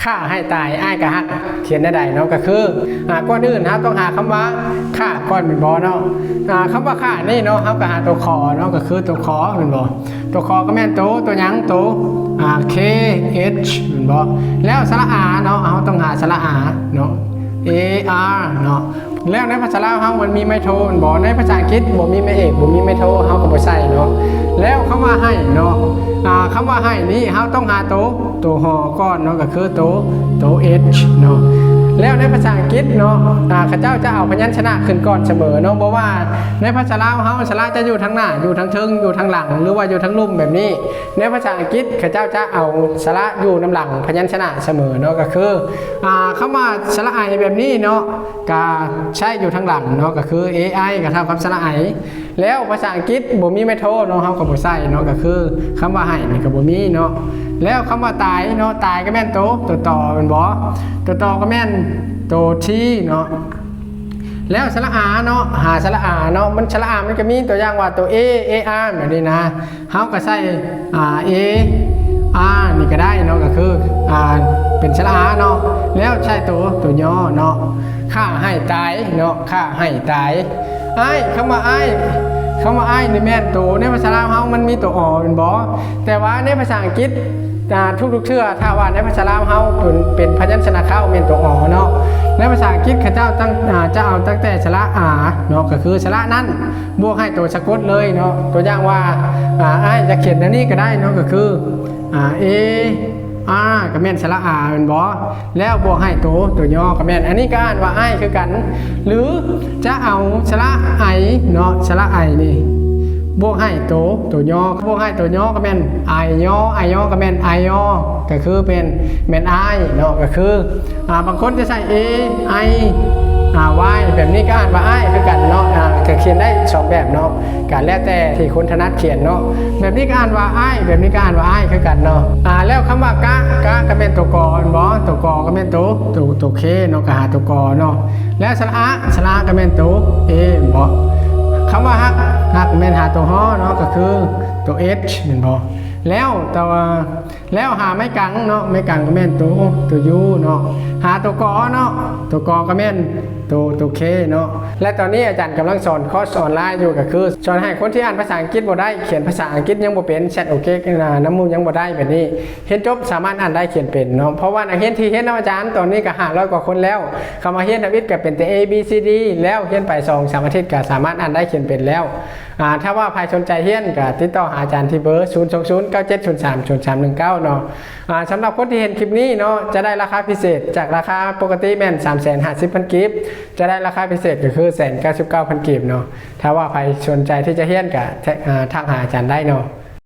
ຂ້າໃຫ້ຕາຍ ອ້າຍກໍຮັກ ຂຽນແນວໃດເນາະ? ກໍຄື ອ່າ ກ່ອນອື່ນເຮົາຕ້ອງຫາຄຳວ່າຂ້າກ່ອນແມ່ນບໍ່ເນາະ? ອ່າ ຄຳວ່າຂ້ານີ້ເນາະ ເຮົາກໍຫາຕົວຄໍເນາະ ກໍຄືຕົວຄໍແມ່ນບໍ່? ຕົວຄໍກໍແມ່ນໂຕ ຕົວຫຍັງ? ໂຕ ອ່າ K H ແມ່ນບໍ່? ແລ້ວສະຫຼະອາເນາະ ເຮົາຕ້ອງຫາສະຫຼະອາເນາະ A R ເນາະ. ແລ້ວໃນພາສາລາວເຮົາມັນມີໄມ້ໂທແມ່ນບໍ່? ໃນພາສາອັງກິດບໍ່ມີໄມ້ເອກ ບໍ່ມີໄມ້ໂທ ເຮົາກໍບໍ່ໃສ່ເນາະ. ແລ້ວຄຳວ່າໃຫ້ເນາະ ອ່າ ຄຳວ່າໃຫ້ນີ້ເຮົາຕ້ອງຫາໂຕ ໂຕ ຮ ກ່ອນເນາະ ກໍຄືໂຕ ໂຕ H ເນາະ. ແລ້ວໃນພາສາອັງກິດເນາະ ອ່າ ເຂົາເຈົ້າຈະເອົາພະຍັນຊະນະຂຶ້ນກ່ອນສະເໝີເນາະ. ບໍ່ວ່າໃນພາສາລາວເຮົາ ສະຫຼະຈະຢູ່ທາງໜ້າ ຢູ່ທາງເທິງ ຢູ່ທາງຫຼັງ ຫຼືວ່າຢູ່ທາງລຸ່ມແບບນີ້. ໃນພາສາອັງກິດເຂົາເຈົ້າຈະເອົາສະຫຼະຢູ່ນຳຫຼັງພະຍັນຊະນະສະເໝີເນາະ ກໍຄື ອ່າ ຄຳວ່າສະຫຼະໄອແບບນີ້ເນາະ ກະໃຊ້ຢູ່ທາງຫຼັງເນາະ ກໍຄື A I ກໍເທົ່າກັບສະຫຼະໄອ. ແລ້ວພາສາອັງກິດບໍ່ມີໄມ້ໂທເນາະ ເຮົາກໍບໍ່ໃສ່ເນາະ ກໍຄືຄຳວ່າໃຫ້ນີ້ກໍບໍ່ມີເນາະ. ແລ້ວຄຳວ່າຕາຍເນາະ ຕາຍກໍແມ່ນໂຕ ໂຕຕໍແມ່ນບໍ່? ໂຕຕໍກໍແມ່ນໂຕ T ເນາະ. ແລ້ວສະຫຼະອາເນາະ ຫາສະຫຼະອາເນາະ ມັນສະຫຼະອາມັນກໍມີ ຕົວຢ່າງວ່າໂຕ A A R ແບບນີ້ນະ ເຮົາກໍໃສ່ ອ່າ A R ນີ້ກໍໄດ້ເນາະ ກໍຄື ອ່າ ເປັນສະຫຼະອາເນາະ. ແລ້ວໃສ່ໂຕ ໂຕຍໍເນາະ ຂ້າໃຫ້ຕາຍເນາະ ຂ້າໃຫ້ຕາຍ. ອ້າຍ ຄຳວ່າອ້າຍ ຄຳວ່າອ້າຍນີ້ແມ່ນໂຕ ໃນພາສາລາວເຮົາມັນມີໂຕ ອ ແມ່ນບໍ່? ແຕ່ວ່າໃນພາສາອັງກິດ ອ່າ ທຸກໆເທື່ອ ຖ້າວ່າໃນພາສາລາວເຮົາເປັນ ເປັນພະຍັນຊະນະເຄົ້າແມ່ນໂຕ ອ ເນາະ ໃນພາສາອັງກິດເຂົາເຈົ້າຕັ້ງ ອ່າ ຈະເອົາຕັ້ງແຕ່ສະຫຼະອາເນາະ ກໍຄືສະຫຼະນັ້ນ ບວກໃຫ້ໂຕສະກົດເລີຍເນາະ. ຕົວຢ່າງວ່າ ອ່າ ອ້າຍຈະຂຽນແນວນີ້ກໍໄດ້ເນາະ ກໍຄື ອ່າ A R ກໍແມ່ນສະຫຼະອາແມ່ນບໍ່? ແລ້ວບວກໃຫ້ໂຕ ໂຕຍໍກໍແມ່ນ ອັນນີ້ກໍອ່ານວ່າອ້າຍຄືກັນ ຫຼືຈະເອົາສະຫຼະໄອເນາະ ສະຫຼະໄອນີ້ ບວກໃຫ້ໂຕ ໂຕຍໍ ບວກໃຫ້ໂຕຍໍກໍແມ່ນ I ຍໍ I ຍໍກໍແມ່ນ I ຍໍ ກໍຄືເປັນ ແມ່ນອ້າຍເນາະ ກໍຄື ອ່າ ບາງຄົນຈະໃສ່ A I ອ່າ Y ແບບນີ້ກໍອ່ານວ່າອ້າຍຄືກັນເນາະ. ອ່າ ກໍຂຽນໄດ້ສອງແບບເນາະ ກໍແລ້ວແຕ່ທີ່ຄົນຖະໜັດຂຽນເນາະ. ແບບນີ້ກໍອ່ານວ່າອ້າຍ ແບບນີ້ກໍອ່ານວ່າອ້າຍຄືກັນເນາະ. ອ່າ ແລ້ວຄຳວ່າກະ ກະກໍແມ່ນໂຕ ກ ແມ່ນບໍ່? ໂຕ ກ ກໍແມ່ນໂຕ ໂຕ ໂຕ K ເນາະ ກໍຫາໂຕ ກ ເນາະ. ແລ້ວສະຫຼະອະ ສະຫຼະອະກໍແມ່ນໂຕ A ແມ່ນບໍ່? ຄຳວ່າຮັກ ຮັກແມ່ນຫາໂຕ ຮ ເນາະ ກໍຄືໂຕ H ແມ່ນບໍ່? ແລ້ວແຕ່ວ່າ ແລ້ວຫາໄມ້ກັງເນາະ ໄມ້ກັງກໍແມ່ນໂຕ ໂຕ U ເນາະ ຫາໂຕ ກ ເນາະ ໂຕ ກ ກໍແມ່ນໂຕ ໂຕ K ເນາະ. ແລະຕອນນີ້ອາຈານກຳລັງສອນຄອສອອນລາຍຢູ່ ກໍຄືສອນໃຫ້ຄົນທີ່ອ່ານພາສາອັງກິດບໍ່ໄດ້ ຂຽນພາສາອັງກິດຍັງບໍ່ເປັນ ແຊັດໂອເຄນຳໝູ່ຍັງບໍ່ໄດ້ ແບບນີ້ຮຽນຈົບສາມາດອ່ານໄດ້ຂຽນເປັນເນາະ. ເພາະວ່ານັກຮຽນທີ່ຮຽນນຳອາຈານຕອນນີ້ກໍຫ້າຮ້ອຍກວ່າຄົນແລ້ວ ເຂົ້າມາຮຽນທຳອິດກໍເປັນແຕ່ A B C D ແລ້ວຮຽນໄປສອງສາມອາທິດກໍສາມາດອ່ານໄດ້ຂຽນເປັນແລ້ວ. ອ່າ ຖ້າວ່າໃຜສົນໃຈຮຽນກໍຕິດຕໍ່ຫາອາຈານທີ່ເບີ ສູນສອງສູນ ເກົ້າເຈັດສູນສາມ ສູນສາມໜຶ່ງເກົ້າ ເນາະ. ອ່າ ສຳລັບຄົນທີ່ເຫັນຄລິບນີ້ເນາະ ຈະໄດ້ລາຄາພິເສດ ຈາກລາຄາປົກກະຕິແມ່ນສາມແສນຫ້າສິບພັນກີບ ຈະໄດ້ລາຄາພິເສດກໍຄືແສນເກົ້າສິບເກົ້າພັນກີບເນາະ. ຖ້າວ່າໃຜສົນໃຈທີ່ຈະຮຽນກໍ ແທັກ ອ່າ ທັກຫາອາຈານໄດ້ເນາະ.